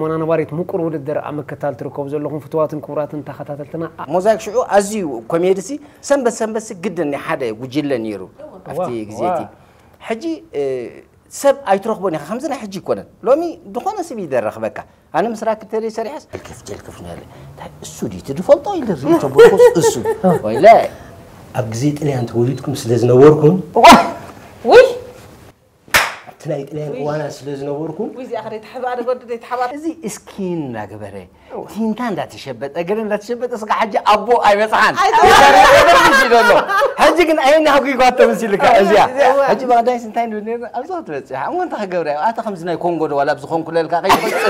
ወና ነባሪት ምቁር ውድድር ኣብ ምክታል ትርከቡ ዘለኹም ፍትዋትን ክቡራትን ተኸታተልትና። ሞዛይክ ሽዑ ኣዝዩ ኮሜዲ ሲ ሰንበት ሰንበት ሲ ግድን ናይ ሓደ ጉጅለ ነይሩ ኣብቲ ግዜ እቲ። ሕጂ ሰብ ኣይትረኽቦን ኢኻ ከምዚ ናይ ሕጂ ይኮነን። ሎሚ ዝኾነ ስብ ይደረኽበካ። ኣነ ምስ ራክብ ተለይ ሰሪሐስ ጀልክፍ ጀልክፍ ነለ። እሱ ዲ ትድፈልጦ ኢለ ሪኢቶ ብርኮስ እሱ ወይለ ኣብ ግዜ ጥልያን ተወሊድኩም ስለ ዝነበርኩም ውይ ኣብቲ ናይ ጥልያን እዋና ስለ ዝነበርኩም ውይ እዚኣ ከደይ ተሕባ ደጎድ ደይ ተሓባ እዚ እስኪን እንዳገበረ ቲንታ እንዳተሸበጠ ገለ እንዳተሸበጠ ስጋ ሕጂ ኣቦ ኣይበፅሓን ይደሎ። ሕጂ ግን ኣይናህጉ ይጓቶ ምስልካ እዚኣ ሕጂ ባዳይስ እንታይ ንብል ነርና ኣብዛ ክትበፅሕ እሞ እንታይ ክገብረ ኣታ ከምዚ ናይ ኮንጎ ዶ ዋላ ኣብዚ ኮንኩለልካ ከይትበፅሕ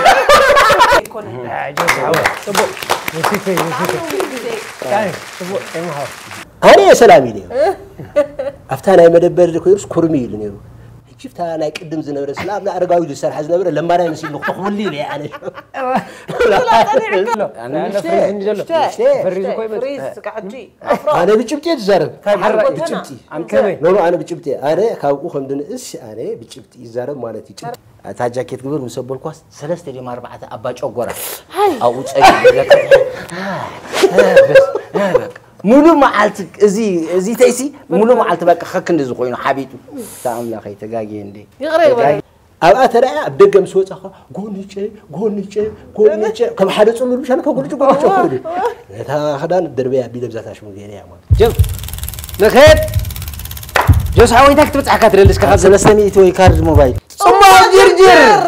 ኣነ የሰላም ኢለ ኣብታ ናይ መደበር ኮይኑስ ኩርሚ ኢሉ ነይሩ። ሕጂ ፍታ ናይ ቅድም ዝነበረ ስለ ኣብና ኣረጋዊ ዝሰርሐ ዝነበረ ለማዳይ መሲሉ ክተኽብሉ ኢለ ኣነ። ፍሪዝ እኮ ይመጽእ። ፍሪዝ ስጋሕጂ ኣፍሮ ኣነ ብጭብጢ እየ ዝዛረብ። ሓራ እዩ። ብጭብጢ ኣንከበይ ኖ ኖ ኣነ ብጭብጢ ኣነ ካብኡ ከም ድንእስ ኣነ ብጭብጢ ይዛረብ ማለት እዩ። ጭብጢ እታ ጃኬት ግብር ምስ ኣበልኳስ ሰለስተ ድም ኣርባዕተ ኣባ ጨጎራ ኣብኡ ጸጊ ሙሉ መዓልቲ እዚ እዚ ተይሲ ሙሉ መዓልቲ በቃ ከክንዲ ዝኾይኑ ሓቢጡ። እታ ኣምላኸይ ተጋግየ እንዴ ይቕረ ይበል ኣብኣ ተረኣያ ኣብ ደገ ምስ ወፃኻ ጎንጨ ጎንጨ ጎንጨ ከም ሓደ ፅሉል ምሻል ከጉልጭ ጎንጨ ክዱ ነታ ክዳን ደርበያ ቢለ ብዛታ ሽሙ ገይረ እያ ማለት ጀም ንኸድ ጆስ ሓወይ እንታይ ክትበፅሓካ ትደሊ እስከ ካብ ሰለስተ ሚእቲ ወይ ካርድ ሞባይል ፅቡቕ ጅርጅር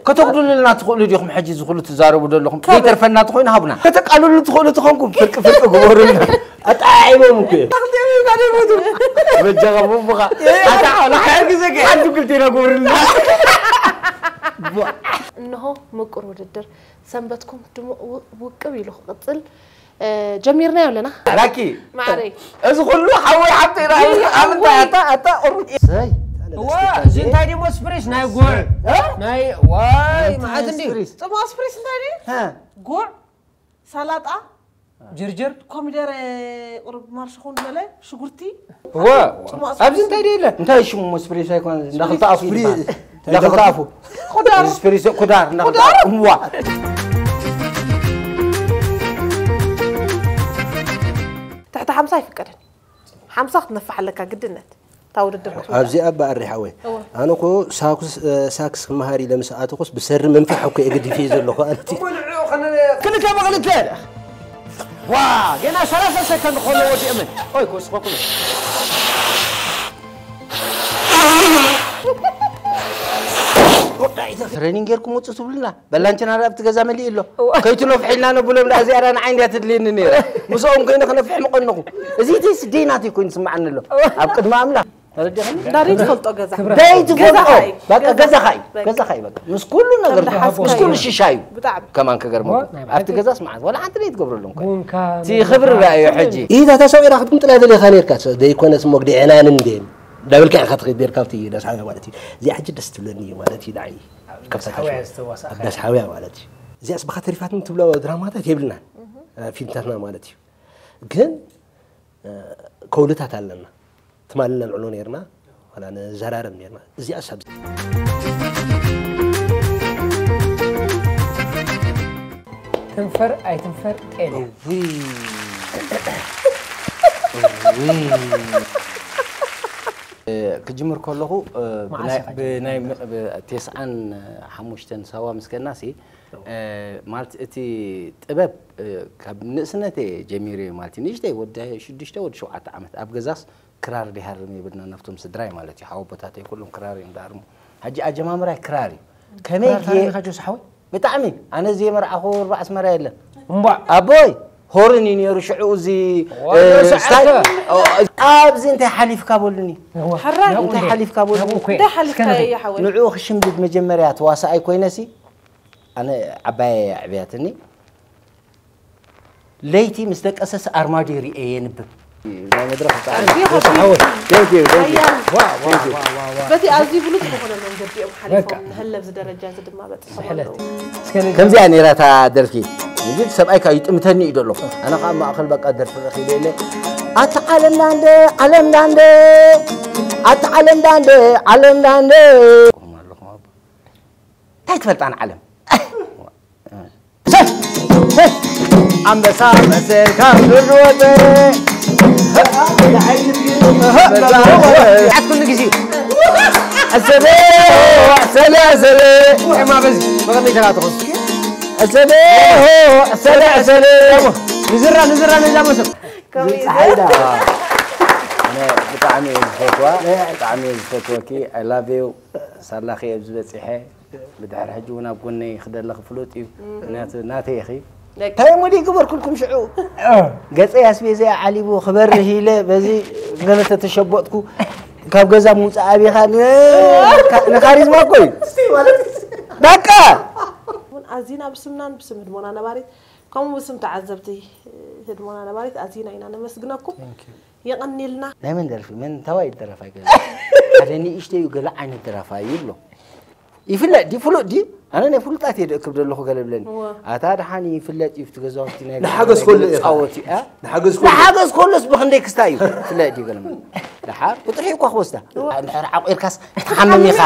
ከተጉድሉልና ትኽእሉ ዲኹም ሕጂ ዝኽሉ ትዛረቡ ዘለኹም ዘይተርፈና ተኾይኑ ሃቡና ከተቃልሉ ትኽእሉ ተኾንኩም ፍርቂ ፍርቂ ግበሩልና ኣጣዒሞም እኮ እዮም በጃኻ ቡቡኻ ኣታ ሓላ ሓር ግዜ ከ ሓንቲ ክልቴና ግበሩልና እንሆ ምቁር ውድድር ሰንበትኩም ድሙቕ ውቅብ ኢሉ ክቕፅል ጀሚርናዮ ኣለና። ራኪ ማዕረይ እዚ ኩሉ ሓወይ ሓብተይ ራእዩ ኣምንታ ኣታ ኣታ ቁሩ ሰይ ዋ እዚ እንታይ ድሞ ስፕሪስ ናይ ጎር ናይ ዋይ መዓት እንዲ ጽማ ስፕሪስ እንታይ ድዩ? ጉዕ፣ ሰላጣ፣ ጅርጅር ኮሚደረ ቁሩብ ማርሽ ኹን ዝበለ ሽጉርቲ ዋ ኣብዚ እንታይ ደለ እንታይ ሽሙ ስፕሪስ ኣይኮነ እንዳክልተ ኣፉ ይባል እንዳክልተ ኣፉ ኩዳር ስፕሪስ ኩዳር እንዳክልተ እዋ ትሕቲ ሓምሳ ኣይፍቀድን። ሓምሳ ክትነፍሕ ኣለካ ግድነት። እታ ውድድር ክትውዳእ። ኣብዚኣ እባ ኣሪ ሓወይ። ኣነ እኮ ሳክስ ሳክስ ክመሃር ኢለ ምስ ኣተኹስ ብሰሪ መንፍሕ እኮ እየ ገዲፈ ዘለኹ ኣንቲ። ክልተ ብክልተ ዋ ገና ሰላሳ ሰከንድ ከሎ ወዲኦም ኦይ ክወስኸኩም ትሬኒንግ ጌርኩም ውፅእ ትብሉና በላንችና ኣብቲ ገዛ መሊእ ኣሎ ከይትነፍሕ ኢልና ነብሎም ዳ እዚኣ ዳ ንዓይ እንዲያ ትድልየኒ ነይራ ምስኦም ኮይነ ክነፍሕ ምቐንኹ እዚ ተይስ ደይናተይ ኮይኑ ዝስምዓኒ ኣሎ ኣብ ቅድሚ ኣምላኽ ተረዲእኽኒ እንዳደይ ትፈልጦ ገዛ ደይ ትፈልጦ በቃ ገዛኻ እዩ ገዛኻ እዩ በቃ ምስ ኩሉ ነገር ምስ ኩሉ ሽሻ እዩ ብጣዕሚ ከማን ከገርመኩም ኣብቲ ገዛስ መዓት ዋላ ሓንቲ ደይ ትገብረሉ እንኳ እቲ ክብሪ ረኣዮ ሕጂ ኢዛ ተሰዊራ ክትምጥላ ደሊኻ ነርካ ደይኮነስ እሞ ግዲዕናን እንዴ ዳብልካ ኢኻ ትኸይድ ነርካ ኣብቲ ደስ ሓቢያ ማለት እዩ እዚኣ ሕጂ ደስ ትብለኒ እዩ ማለት እዩ ንዓይ ከብታ ሓውያ ተሽዋ- ዝተዋሳእካ። ኣብ ዳስ ሓውያ ማለት እዩ እዚኣስ ብኻ ተሪፋትኒ ትብሎ ድራማታት የብልናን እ፣ ፊልምታትና ማለት እዩ ግን እ፣ ከውልታት ኣለና ትማሊ ነልዕሎ ነርና ዋላ ንዘራረብ ነርና እዚኣስ ኣብ ትንፈር ኣይትንፈር ጤለ ክጅምር ከለኹ እ፣ ብናይ- ብናይ ብ- ቴስዓን ሓሙሽተን ሳዋ ምስ ከድና ሲ እ፣ ማለት እቲ ጥበብ እ፣ ካብ ንእስነተ ጀሚሩ እዩ ማለት እዩ ንእሽተይ ወዲ ሽዱሽተ ወዲ ሸውዓተ ዓመት ኣብ ገዛስ ክራር ዲሃርም ይብልና ናብቶም ስድራይ ማለት እዩ ሓወቦታተይ ኩሎም ክራር እዮም ዳርሙ ሕጂ ኣጀማምራይ ክራር እዩ ከመይ ክራር ገየ- ታሪኻ ጆስ ሓወይ ብጣዕሚ ኣነ እዚ የመርዓኹ ርባዕ ኣስመራ የለን እምቧዕ ኣቦይ ሆርን እዩ ነይሩ ሽዑ እዚ ወዲ እ፣ ሰዓተ። ስታይ- ኦ፣ ኣብዚ እንታይ ሓሊፍካ በሉኒ ሕራይ እንታይ ሓሊፍካ በሉኒ እንታይ ሓሊፍካ እስከ ንርኢ። ይሓወይ ንዕኡ ክሽምድድ መጀመርያ ተዋሳኣይ ኮይነሲ ኣነ ዓባየ ኣዕብያትኒ ለይቲ ምስ ደቀሰስ ኣርማድዮ ሪኤ የንብብ ናይ መድረኽ ኣዝዩ ፃዕሪ። ከቢድ ሓወይ፣ thank you, thank you. ሓያል በቲ ኣዝዩ ብሉጽ ዝኾነ መንገዲ እዮም ሓሊፎም ንሀለ ኣብዚ ደረጃ እዚ ድማ በፂሖም ኣለዉ ከምዚኣ ነይራ እታ ደርፊ እዚ ሰብኣይ ካብ ይጥምተኒ እዩ ደሎ ኣነ ከዓ ማእኸል በቃ ደርፊ ረኺበ ኢለ ኣታ ዓለም ዳንደ ዓለም ዳንደ ኣታ ዓለም ዳንደ ዓለም ዳንደ ኣይትፈልጣን ዓለም። ኣንበሳ መሰልካ ድርወተ ዓት ኩሉ ግዜ ኣሰበ ኣሰለ ኣሰለ ማ በዚ መቐመይ ተራተኹ ኣሰበ ኣሰለ ኣሰለ ንዝራ ንዝራ ነዛ መሰብ ዝብል ፀሓይ ዳ ኣነ ብጣዕሚ እየ ዝፈትዋ ብጣዕሚ እየ ዝፈትወኪ I love you ሳላኺ እየ ዝበፂሐ ብድሕሪ ሕጂ እውን ኣብ ጎነይ ክደለኺ ፍሉጥ እዩ ምክንያቱ ናተይ ኢኺ እንታይ እሞ ድዩ ገበርኩልኩም ሽዑ ገፀይ ኣስቤዘይ ዓሊቡ ክበርህ ኢለ በዚ ገለ ተተሸበጥኩ ካብ ገዛ ምውፃእ ኣቢኻ ንካሪዝማ እኮ እዩ በቃ ኣዚና ብስምናን ብስም ህድሞና ነባሪት ከምኡ ብስም ተዓዘብቲ ህድሞና ነባሪት ኣዚና ኢና ነመስግነኩም የቐኒልና ናይ መን ደርፊ መን ታዋይ ደረፋ ገለ ሓደ ንእሽተይ እዩ ገለ ዓይነት ደራፋ ይብሎ ይፍለጥ ድዩ ፍሉጥ ድዩ ኣነ ናይ ፍሉጣት እየ ደእክብ ዘለኹ ገለ ብለኒ ኣታ ደሓን ይፍለጥ እዩ እቲ ገዛውቲ ናይ ንሓገዝ ከሎ እየ ፃወት እዩ ንሓገዝ ከሎ ንሓገዝ ከሎስ ብክንደይ ክስታይ እዩ ፍለጥ ድዩ ገለ ደሓር ቁጥሪ እኳ ክወስዳ እንድሕር ዓቑርካስ ትሓምም ኢኻ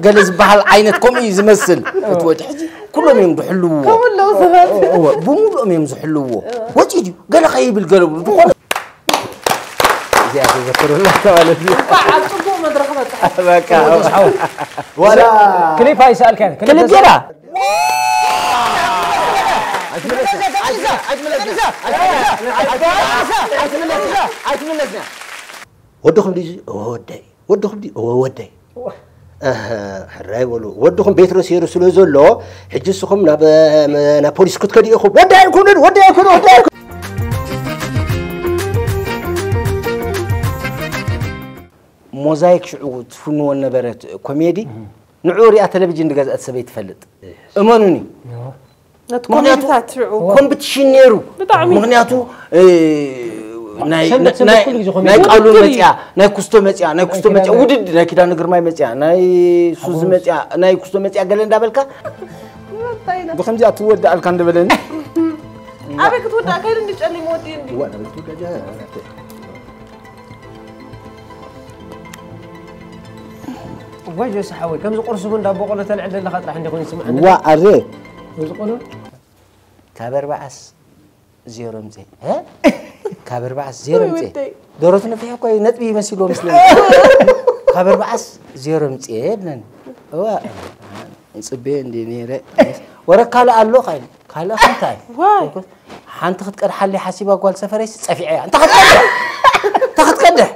ገለ ዝበሃል ዓይነት ከምኡ እዩ ዝመስል እቲ ወዲ ሕጂ ኩሎም እዮም ዝሕልውዎ እወ ብምሉኦም እዮም ዝሕልውዎ ወፂ ድዩ ገለ ከይብል ገለ ብሉ ዝኾነ እዚኣ ተዘክሩላ ማለት እዩ እንኳዕ ኣብ ፅቡቅ መድረክ በፅሐ በቃ ዋላ ክሊፕ ኣይሰኣልካን ክሊፕ ጌራ ወድኹም ድዩ ወደይ ወድኹም ድዩ ወደይ ሕራይ በሉ ወድኹም ቤት ረሲሩ ስለ ዘሎ ሕጂ ንስኹም ናብ ናብ ፖሊስ ክትከዱ ኢኹም ወዳይ ኣይኮኑን ወዳይ ኣይኮኑ ወዳይ ኣይኮኑ ሞዛይክ ሽዑ ትፍንዎ ነበረት ኮሜዲ ንዑ ሪኣ ቴሌቪዥን ዝገዝአት ሰበይ ትፈልጥ እመኑኒ ነቲ ኮሜዲታት ሽዑ ኮምፒቲሽን ነይሩ ብጣዕሚ ምክንያቱ ሰንበት ሰንበት ኩሉ ግዜ ኮሜዲ ናይ ቃሉን ውድድር እዩ። መፅያ ናይ ኩስቶ መፅያ ናይ ኩስቶ መፅያ ውድድ ናይ ኪዳነ ግርማይ መፅያ ናይ ሱዚ መፅያ ናይ ኩስቶ መፅያ ገለ እንዳበልካ ብከምዚኣ ትወዳእልካ እንደበለኒ ኣበይ ክትወዳእ ከይዱ እንዲ ጨሊሙ ወዲኡ እንዲ ወይ ጆሲ ሓወይ ከምዚ ቁርሲ እውን ዳቦ ቆሎ ተልዕል ዘለካ ጥራሕ እንዲ ኮይኑ ስምዓኒ ዋ ኣረ ከምዚ ቆሎ ካብ ኣርባዓስ ዜሮ ምፀ ካብ ኣርባዓስ ዜሮ ምፀ ደሮት ነፊሕ እኮ ነጥቢ ይመሲልዎ ምስለ ካብ ኣርባዓስ ዜሮ ምፀ የብለን እዋ ፅቤ እንዲ ነይረ ወረ ካልእ ኣሎ ካይል ካልእ እንታይ ሓንቲ ክትቀድሓለይ ሓሲባ ጓል ሰፈረይስ ፀፊዐያ እንተ ክትቀድሕ እንተ ክትቀድሕ